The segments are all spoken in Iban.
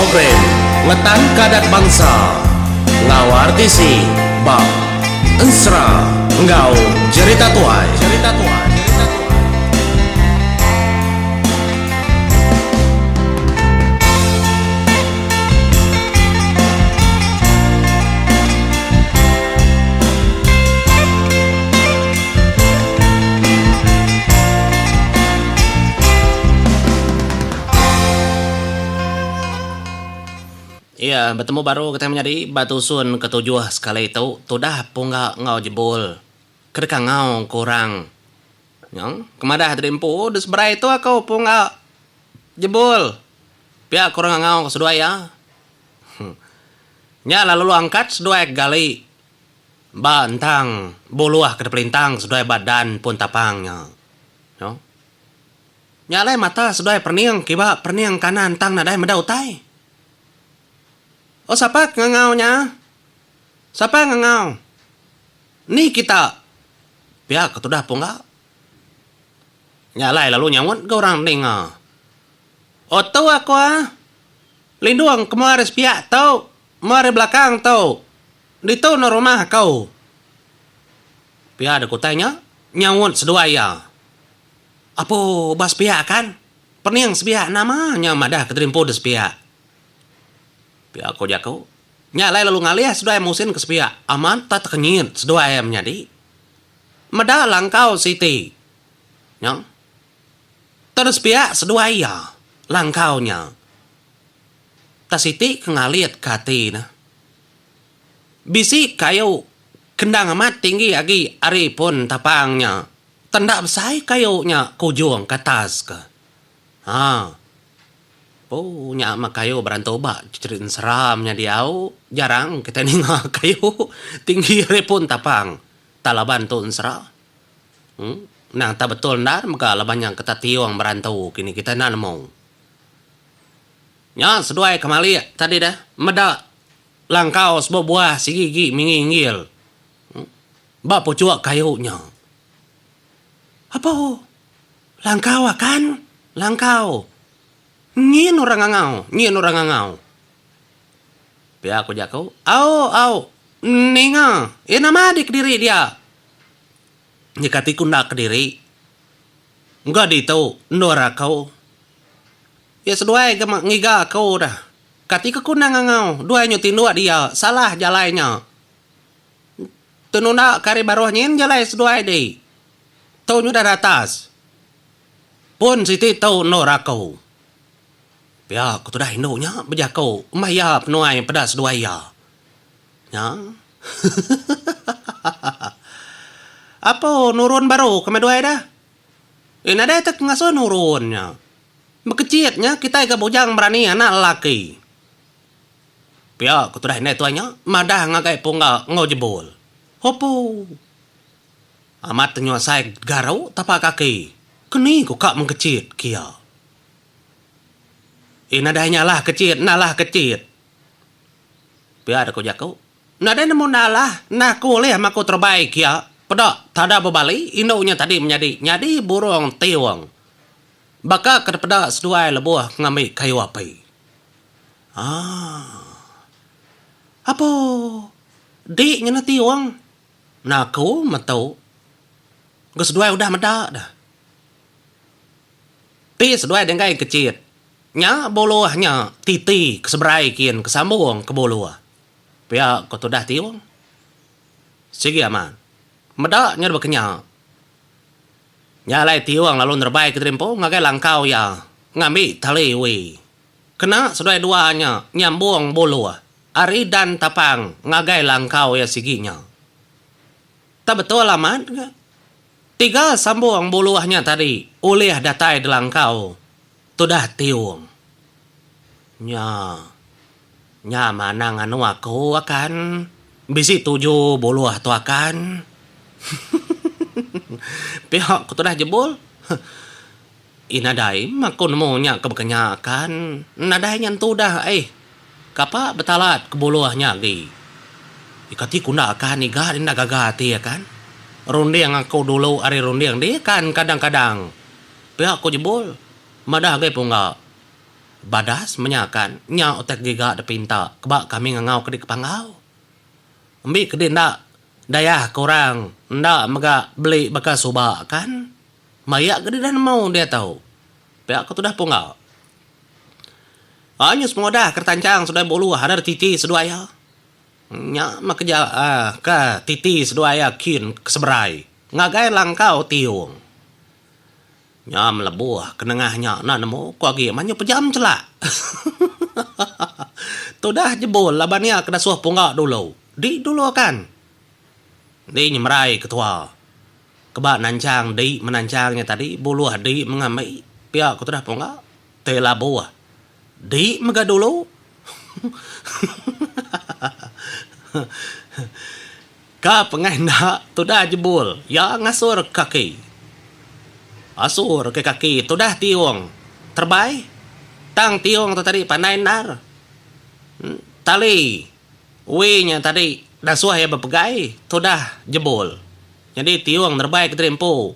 Program Ngetanka Adat Bansa enggau RTC ba Ensera enggau Jerita Tuai. Jerita Tuai. Iya, betemu baru kitai menyadi ba tusun ketujuh sekali tu tudah pungga enggau jebul ke deka ngau ke orang. Nyau, ke madah diri empu de seberai tu aku pungga jebul. Pia ke orang ngangau ke seduai iya. Nya lalu lu angkat seduai ke gali ba entang buluh ke dipelintang seduai ba dan pun tapang nya. Nyau. Nya alai mata seduai perening kiba perening kanan tang nadai meda utai. Oh sapa ke ngangau nya? Sapa ngangau? Ni kita? Pia ke tudah pungga. Nya alai lalu nyaut ga orang ninga. Oh tu aku ah. Lindung ke mua ari sepiak tu, mua ari belakang tu. Ditu enda rumah aku. Pia dek utai nya nyaut seduai iya. Apo ba sepiak kan? Pening sepiak nama nya madah ke terimpu de sepiak. Pia ko jaku. Nya alai lalu ngalih seduai musin ke sepiak amat tak tekenyit seduai menyadi. Meda langkau siti nya ter sepiak seduai iya langkau nya. Tak siti ke ngalit ke ati ne. Bisi kayu kendang amat tinggi agi ari pun tapang nya. Tenda besai kayu nya ke ujung ke atas ke. Ha. Pu nya mah kayu berantu ba jerit seram nya diau jarang kitai ninga kayu tinggi ari pun tapang. Tak laban tu ensera. Em nang tak betul endar mega laban nya keta tiong berantu kini kitai enda nemu. Nya seduai ke malik tadi deh meda langkau sebuah buah sigi agi minggi inggil. Ba puchuk kayu nya. Apo? Langkau akan? Langkau. Nyin orang ngangau, nyin orang ngangau. Pia ku jaku. Au, au. Ninga. Iya nama di kediri dia? Nyeka ti ku enda kediri. Engka ditu endur aku. Iya seduai ga ngiga aku dah. Kati ke ku enda ngangau, duai nyu tinduk dia, salah jalai nya. Tu nunda ke ari baruh nyin jalai seduai di. Tu nyudah datas. Pun siti tu endur aku. Pia ku tudah indu nya bejaku embah iya penuai peda seduai iya. Nya. Apo nurun baru ke meh duai dah. Eh nadai te ngasuh nurun nya. Bekechit nya kitai ga bujang berani anak lelaki. Pia ku tudah indai tuai nya madah ngagai pungga enggau jebul. Hopu. Amat tenyu asai garu tapa kaki. Keni ku ka mengkechit kia. Eh nadai nya alah kechit enda alah kechit. Pia da ku jaku. Nadai nemu enda alah enda aku ulih maku terebai kia. Peda tada bebali indu nya tadi menyadi nyadi burung tiung. Baka ke dipeda seduai lebuh ngambi kayu api. Aaa. Apo. Dik ngena tiung. Enda aku metu. Ga seduai udah meda dah. Ti seduai denggai kechit. Nya buluh nya titi ke seberai kin ke sambung ke buluh. Pia ko tudah tiung. Sigi amat. Meda nya deba kenya. Nya alai tiung lalu nerebai ke diri empu ngagai langkau iya ngambi tali wi. Kena seduai dua nya nyambung buluh ari dan tapang ngagai langkau iya sigi nya. Tak betul amat ga. Tiga sambung buluh nya tadi ulih datai delangkau tudah tiung. Nya. Nya manang anu aku akan. Bisi tuju buluh tu akan. Pia ku tudah jebul. Ih nadai mah aku nemu nya ke baka nya kan. Nadai nya entu dah aih. Kapa betalat ke buluh nya agi. Ih kati ku enda akan iga enda gaga ati akan. Runding aku dulu ari runding dih kan kadang-kadang. Pia ku Jebul madah agai pungga. Badas menya kan nya utai ke giga dipinta keba kami ngangau ke di ke panggau. Ambi ke di enda dayah ke orang enda mega beli baka suba kan. Maya ke di dah nemu diatu. Pia ke tudah pungga. Anyus pengudah ke tanchang seduai buluh ada titi seduai iya. Nya meh keja ke titi seduai iya kin ke seberai ngagai langkau tiung. Nya melebuh ke nengah nya enda nemu ku agi manyuh pejam chelak. Tudah jebul laban iya ke dasuh pungga dulu. Di dulu kan. Di nyemerai ketua. Keba nanchang di menanchang nya tadi buluh di mengambi pia ku tudah pungga. Ti labuh di mega dulu. Ka pengai enda tudah jebul iya ngasur kaki. Asur ke kaki tudah tiung terebai. Tang tiung tu tadi pandai endar. Tali wi nya tadi dasuh iya bepegai tudah jebul. Nyadi tiung nerebai kediri empu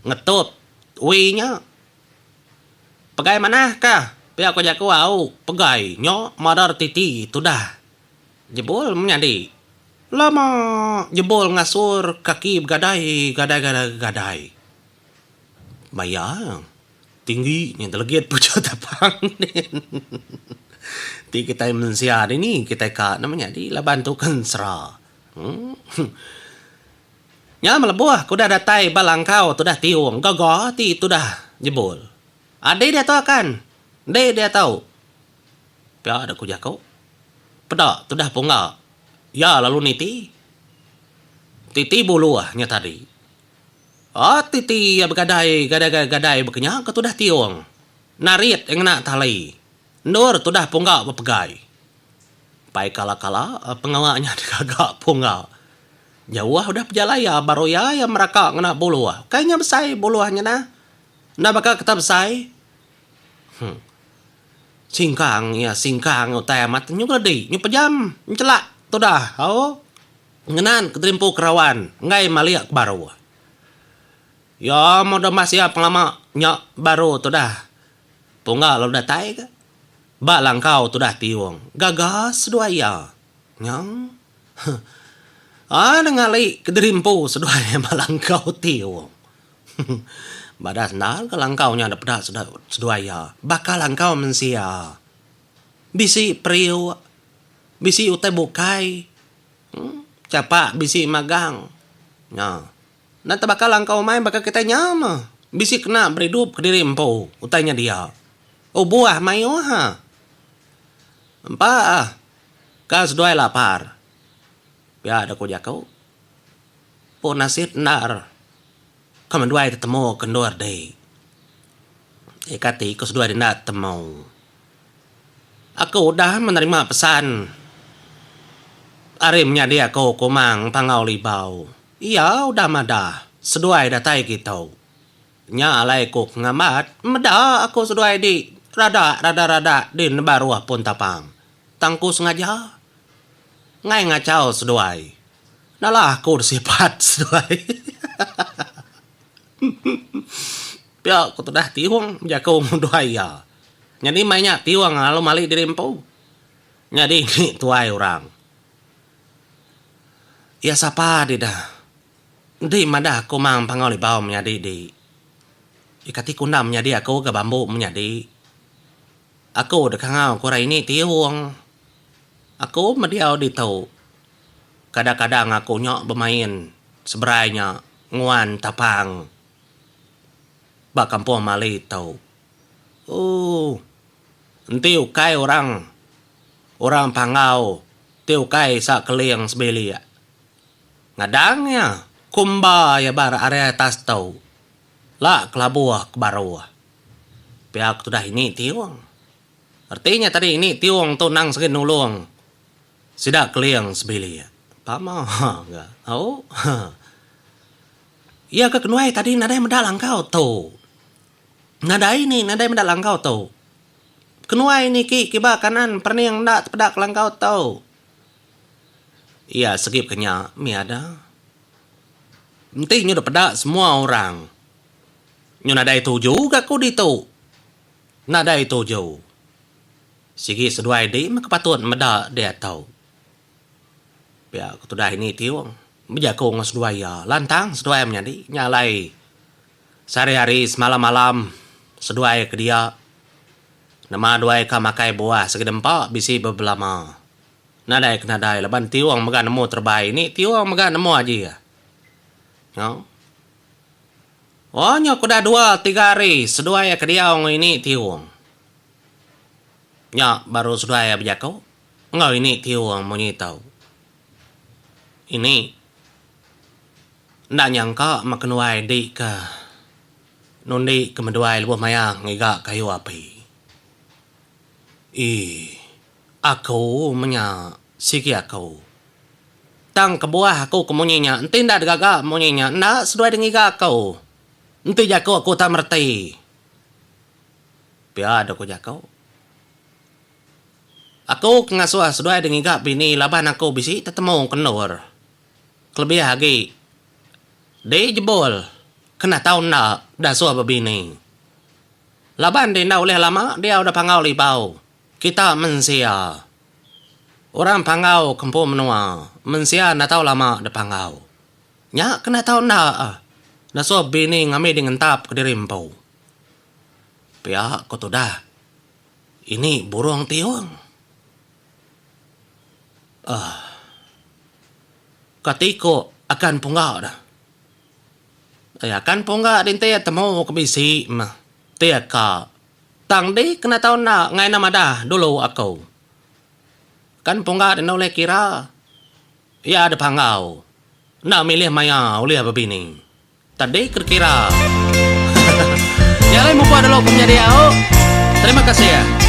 ngetup wi nya. Pegai manah ka pia ku jaku au pegai nya madar titi tudah jebul menyadi. Lama jebul ngasur kaki begadai gadai gadai gadai. Maya tinggi nya telegit puchut tapang din. Ti kitai mensia dini kitai ka ne menyadi laban tu ke ensera. Uhh. Nya melebuh ke udah datai ba langkau tudah tiung gaga ati tudah jebul. Adi diatu akan. Endi diatu. Pia dek ku jaku. Peda tudah pungga. Iya lalu niti. Titi buluh nya tadi. Oh titi iya begadai gadai gadai baka nya ke tudah tiung. Narit iya ngena tali. Endur tudah pungga bepegai. Pai kala kala pengawa nya digaga pungga. Jauh udah pejalai iya baru iya iya meraka ngena buluh. Ukai nya besai buluh nya nah. Enda baka keta besai. Huh. Singkang iya singkang utai amat nyu geledi nyu pejam enchelak tudah au. Ngenan keterimpu kerawan enggai malik ke baru. Iya meh udah mas iya pengelama nya baru tudah pungga lalu datai ka ba langkau tudah tiung gaga seduai iya. Nya. Huh. Aa nengali kederimpu seduai ba langkau tiung. Badas endar ke langkau nya dep peda seduai iya. Baka langkau mensia. Bisi periuk, bisi utai bukai, uhh chapak bisi magang. Nya. Enda tebaka langkau umai baka kitai nya meh. Bisi kena beridup kediri empu utai nya dia. Oh buah mayuh ha. Empa ah. Ka seduai lapar. Pia deh ku jaku. Pun nasit endar ke menduai tetemu ke endur di. Ika ti ku seduai enda tetemu. Aku udah menerima pesan ari menyadi aku Kumang Panggau Libau. Iya udah madah seduai datai kitu. Nya alai ku ke ngambat meda aku seduai di radak rada radak di nebaruh pun tapang. Tang ku sengaja enggai ngachau seduai. Nalah aku disipat seduai. Pia ku tudah Tiong bejaku ngeduai iya. Nyadi mai nya Tiong lalu mali diri empu. Nyadi ni tuai orang. Iya sapa di dah. Enti madah aku mang Panggau Libau menyadi di. Kati ku enda menyadi aku ga bambu menyadi. Aku deka ngau ku orang ini Tiong. Aku meh diau ditu. Kadang-kadang aku nya bemain seberai nya nguan tapang ba kampung mali tu. Ooh enti ukai orang orang Panggau ti ukai sa Keling sebilik. Ngadang iya kumba iya ba ari atas tu la kelabuh ke baruh. Pia ku tudah ini Tiong. Reti nya tadi ini Tiong tu endang segi nulung. Sida Keling sebilik. Pama ga. Au. Iya ke kenuai tadi nadai meda langkau tu. Nadai ni nadai meda langkau tu. Kenuai niki kiba kanan perening enda tepeda ke langkau tu. Iya segi ke nya mih ada. Enti nyu dep peda semua orang. Nyu nadai tuju ga aku ditu. Nadai tuju. Sigi seduai di meh ke patut meda diatu. Pia ku tudah ini Tiong bejaku enggau seduai iya. Lantang seduai menyadi nya alai sehari-hari semalam-malam seduai ke dia nama duai ka makai buah sigi dempa bisi bebelama. Nadai ke nadai laban Tiong mega nemu terebai ini Tiong mega nemu ajih. Nyau. Oh nya ku udah dua tiga hari seduai ke diau enggau ini Tiong. Nya baru seduai iya bejaku enggau ini Tiong munyi tu. Ini enda nyangka meh kenuai di ke nundi ke meduai lebuh maya ngiga kayu api. Ii aku menya sigi aku. Tang kebuah aku ke munyi nya enti enda digaga munyi nya enda seduai ngiga aku. Enti jaku aku tak mereti. Pia deh ku jaku. Aku ke ngasuh seduai deh ngiga bini laban aku bisi tetemu ke endur. Kelebih agi di jebul kena tau enda dasuh bebini. Laban di enda ulih lama diau da Panggau Libau. Kita mensia. Orang Panggau ke empu menua mensia enda tau lama da Panggau. Nya kena tau enda dasuh bini ngambi di ngentap kediri empu. Pia ko tudah. Ini burung tiung. Ahh. Kati ko akan pungga dah. Eh akan pungga di enti temu ke bisi meh ti aka. Tang di kena tau enda ngai enda madah dulu aku. Kan pungga di enda ulih kira. Iya da panggau. Enda milih maya ulih bebini. Tadi ke kira. Nya alai mupuk dulu ke menyadi au. Terima kasih.